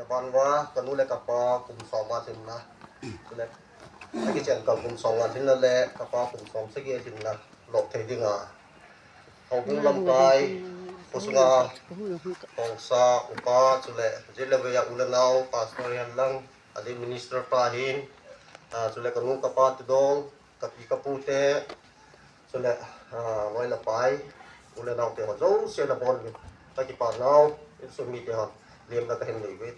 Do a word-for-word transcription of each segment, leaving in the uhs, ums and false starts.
Vanva, kanu le kapa kum som a lhinna. Chule, akichen ka kum som a lhinna le kapa kum som sagi a lhinna lop thei dinga, houbung lamkai, khosunga hongsa upa, chule jilevei a u le nao, pastor hihen lang, adeh minister pa hin, ah, chule kanu kapa te dong, kapi kapu te, chule, ah, loi le pai, u le nao te ho jouse nabon uvin, kakipa nau, insung mite hon lemna kahin nei uve.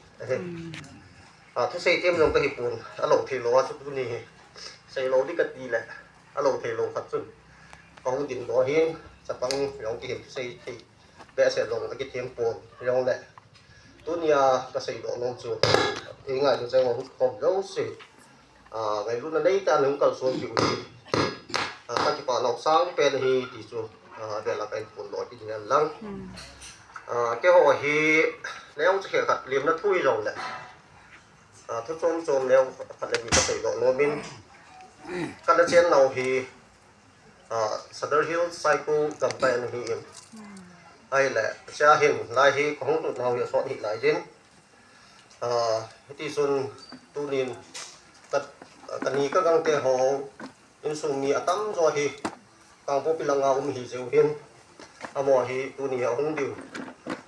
Ah, thusei them jong kahipon, alou theilou a chu tuni hi seilou ding kati le, alou theilou khat chun, kahung dingdoh hin, chapang jong kihin thusei thei behseh jong akithem pon, jongle tunia kaseidoh nom chu, ingailu cheng hung khom jouse, ah, ngailutna neitah in hung kalson piu hi, ah, kakipa nau sangpen ahi ti chu, ah, abel a kahin phondoh kit in lang. Ah, keiho hi neocha khat lemna thu hijongle, ah, thu chom chom neokhat le ni kaseidoh nom in, kana chennau hi, ah, Sadar Hills Saikul gamkai ana hi in. Ahile, chea hin, lai hi kahung lut nau hi asot hih lai jin. Ah, hitichun tunin ka, kani kagangte ho, insung mi atamjo hi Kangpokpi langa um ahi jeh u hin, amaho hi tuni ahung diu,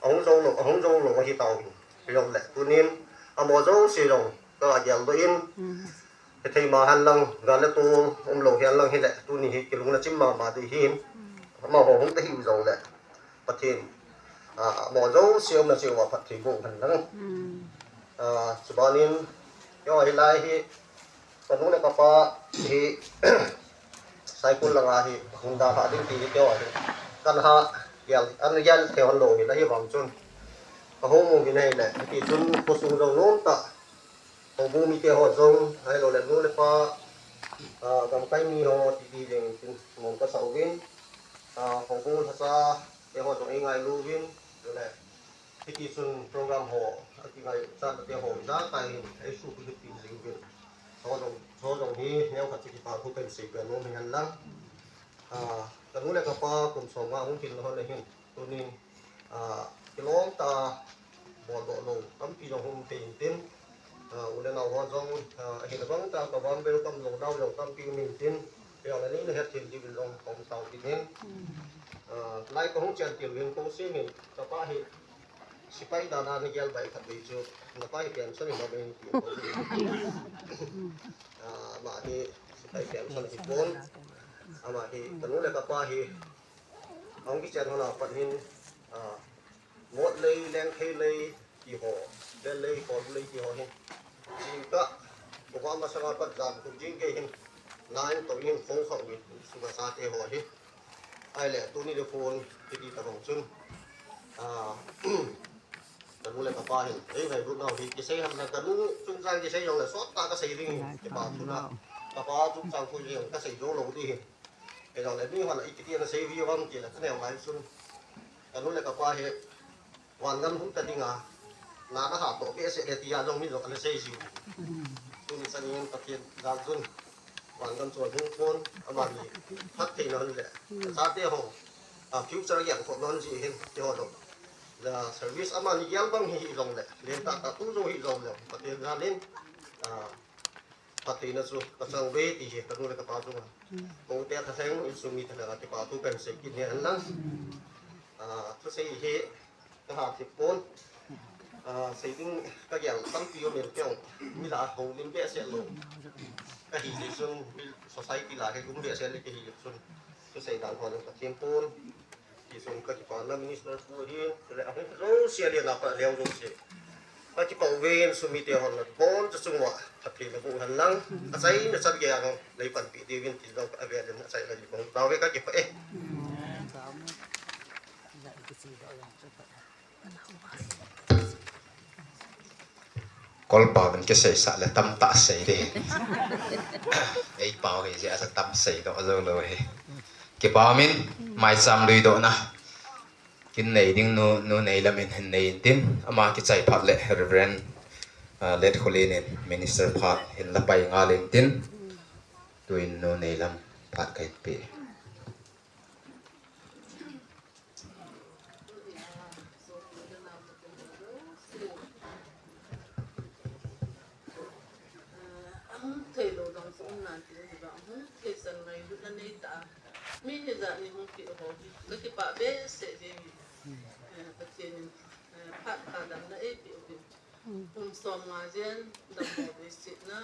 ahung jou lou, ahung jou lou ahi tauvin. Hijongle tunin amaho jouse jong kageldoh in, hithei ma hen lang, gal le tol umlou hen lang hile, tuni hi kilungna chim mama ding ahin, amaho hung tahih u jongle, Pathen, ah, amaho jouse umna cheh uva phatthei boh hen lang. Ah, chubanin, keiho hilai hi, kanu le kapa hi, Saikul langa hi hung dalhah ding ti hi keiho hi, kana ha gel, ana gel thei hon lou hi, ahivang chun kahung mu uvin ahile, hitichun khosung jong nomtah, houbung mite ho jong, ahiloule nu le pa, ah, gamkai mi ho titi jeng tin nom kasah uvin, ah, houbung lhacha te ho jong eingailu uvin, chule hitichun program ho akingaichat nate ho ijakai hin eisuhpeh kit jing uvin, chu jong, chu jong hi neokhat chu kipathu kahin seipeh nom ahi hen lang. Ah, kanu le kapa kum som nga hung lhinna hon ahin, tunin, ah, kilomtah a boldoh lou tampi jong hung um thei intin, ah, u le nao ho jong, ah, ahin bang tah a ka warm welcome lou nau jong tampi um intin, hijongle neina hethem diuvin jong kaum tao kit in, ah, lai kahung chen til uvin kou seh in, kapa hi sepai dan a nagel bai khatvei chu, napa hi pension hina uvem ti, ah, ama hi sepai pension ahipon, ama hi kanu le kapa hi ahung kichen hon a pat hin, ah, Mot lei, Lengthei lei, ti ho, Bel lei, Kol lei, ti ho hin, jingkah, koba masanga pat jan kum jing gei hin, line toh in khong khah uvin, sunga chate ho hi. Ahile, tuni le phone, hiti tabang chun, ah, kanu le kapa hin, ei, ngailutnau hi kisei ham lang, kanu chungchang kisei jongle sottah kasei ding, kipathu na. Kapa chungchang thu jong kasei jou lou ding hi. Hijongle mihon a ipi ti ana sei uvam tile, kaneo ngai chun, kanu le kapa hi vangam hung ta dinga, na nahahtoh behseh le tia jong mi jong ana sei jiu. Tuni chanin Pathen jal chun, vangam chol hung pon, amani phattheina hon le, achate ho, a, future gelkhohna hon jeh hin, keiho jong, service amani gel bang hi hijongle, lentah tah tu jong hijongle, Pathen jal in, a, phattheina chu kachang uve ti hi kanu le kapa chunga, koute thalheng, insung mi thalheng a kipathu kahin sei kit ahi hen lang. Ah, thusei hi kaha thip pon. Ah, sei ding kagel tampi um in, keiho mi lah a houlim behseh lou kahi jeh chun, mi society lah a houlim behseh le kahi jeh chun, thusei dan ho jong kathem pon. Tichun kakipana minister pu hin, chule ahung jouse a le napa leo jouse, kakipa uve, insung mite hon nabonchauva phatthei naboh hen lang, achaina chan geiya jong neipanpi diuvin tin jong avel in achaina ding kahung tao uve, kakipah e. Kolpau in kiseisah le tamtah sei ding. Eipau hi jeh a chu tam seidoh joulou hi. Kipah umin, maicham luidohna kin nei ding nu, Nu Neilam in hin nei intin, ama kichai phat le Reverend, ah, Letkholin in minister phat hin la pai ngal intin, tuin Nu Neilam phat kahin pe. Nei ta, mi hijat ni hung peh ho hi kakipah behseh jeng e. Eh, Pathen in, eh, phat kha damna eipeh uvin. Kum som nga jen dammo veisetna,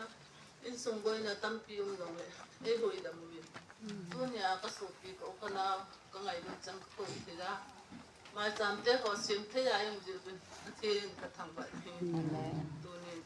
insung boina tampi um jongle eihuhdam uvin. Tunia kasopi ka u ka nao kangailut chang kakou thei a, maicham te ho sem thei a eium jeh uvin Pathen kathangvah e. Tunin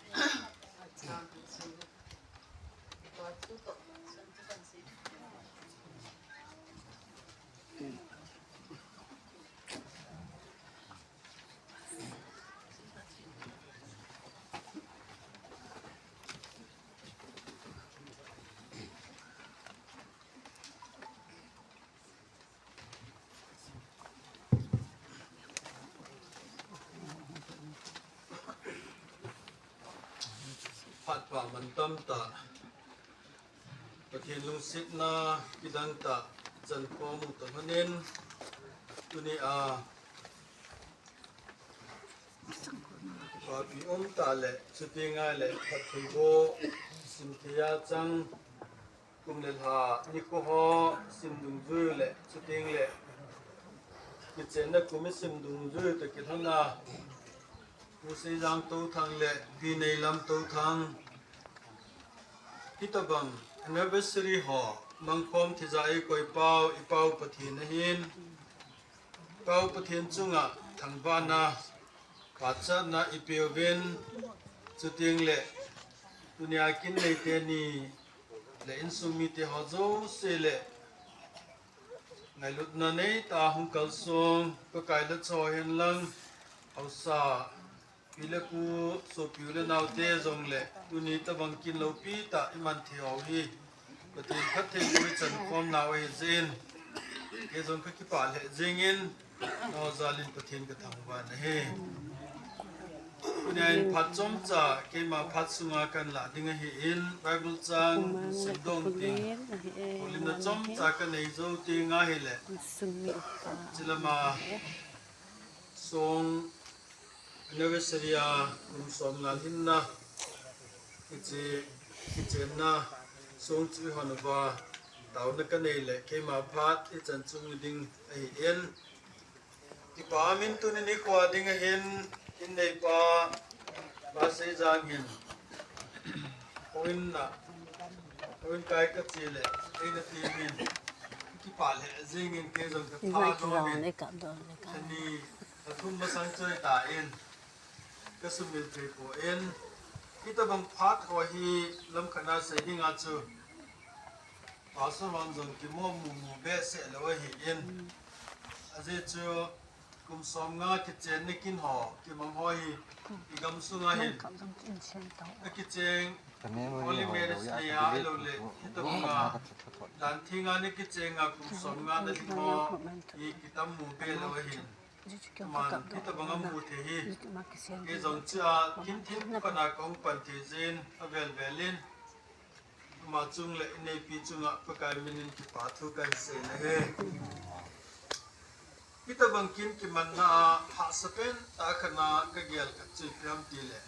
Phat pha mantam tah, Pathen lungsetna kidang tah ichan khom u toh lhonin, tunia papi um tah le, chutengle phattheiboh sim thei a chang, kum le lha nikho ho sim dungjui le, chutengle kichenna kum isim dungjui toh kilhona, Pu Seijang Touthang le Pi Neilam Touthang, hitobang anniversary ho mangkhom thei jeh a eikoi pau, ipau Pathen ahin, pau Pathen chunga thangvahna, pachatna ipeuvin, chutengle tunia kin neite ni le insung mite ho jouse le ngailutna neitah a hung kalsong Pakai lhacha ho henlang, haosa pi le pu, sopi u le naote jongle tuni tobang kin loupi tah iman thei ho hi Pathen phattheiboh ichan khom nau ahijeh in, kei jong kakipah lheh jengin, nangho jalin Pathen kathangvah nahi. Tunia in phat chomcha, keima phat sunga kahin lah ding ahin, Bible chang simdoh ding, houlimna chomcha kanei jou teng ahile, chulama song anniversary a kum som nga lhinna, hiche kichenna song chu ihon uva, taona kanei le keima phat ichan chung ding ahin, kipa umin tuni nikho a ding ahin, in neipa, Pa Seijang hin houin a, houin kai kache le eina temin, kipah lheh jengin, kei jong katha lheh in, ani athum masang choi tan kasumil thei poi. Hitobang phat ho hi lamkhat a sei dinga chu pastor hon jong kimoh mumu behseh lou ahin, ajeh chu kum som nga kichenna kin ho kimang ho hi igamsunga hin akicheng, holy marriage nei a, ahiloule hitobanga dan thenga ana kichenga kum som nga ana lhing ho hi kitam mu be lou ahin. Aman hitobanga mu thei hi kei jong chea kin themkhat a kahung pan thei jeh in, avel vel in ama chung le ineipi chunga Pakai minin kipa thu kahin sei nahi. Hitobang kin kimanna a hahsa pentah khat a kagel khat chu ipi ham tile,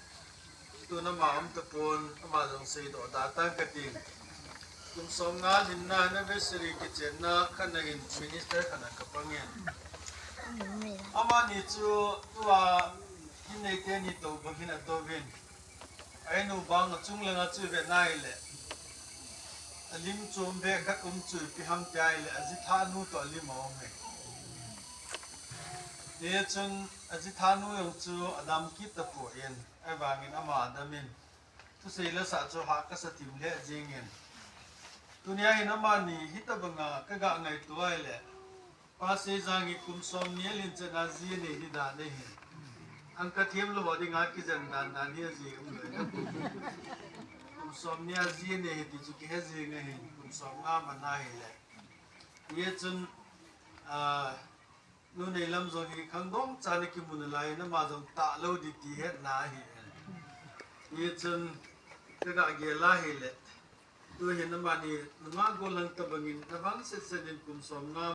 tuna ama um tapon, ama jong seidoh da tang kating. Kum som nga lhinna anniversary kichenna khat a hin minister khat a kapangin, amani chu tua kin neite ni tou bang hin atouvin, a inu bang achung langa chu ive nahile, alim chom be khat um chu ipi ham tia ahile, ajithanu toh alim aume. Hichun ajithanu jong chu adam kit tapon, ahivangin ama adamin, thusei lasah chu hah kasa thim lheh jengin, tunia hin amani hitobanga kaga ngaito ahile, Pa Seijang hi kum som ni alhin chetna ji anei hi dan ahin, angka themlou ho dinga kijen dan dan hi aji umlou. Kum som ni a ji anei hi ti chu kihe jeng ahin, kum som nga man ahile. Hichun, a, nu Neilam jong hi khangdong cha ana kimu nalai in, ama jong tahlou ding ti hetna ahin, hichun kaga gel ahile, tuhin amani nungah gollhang tobangin avangset set in kum som nga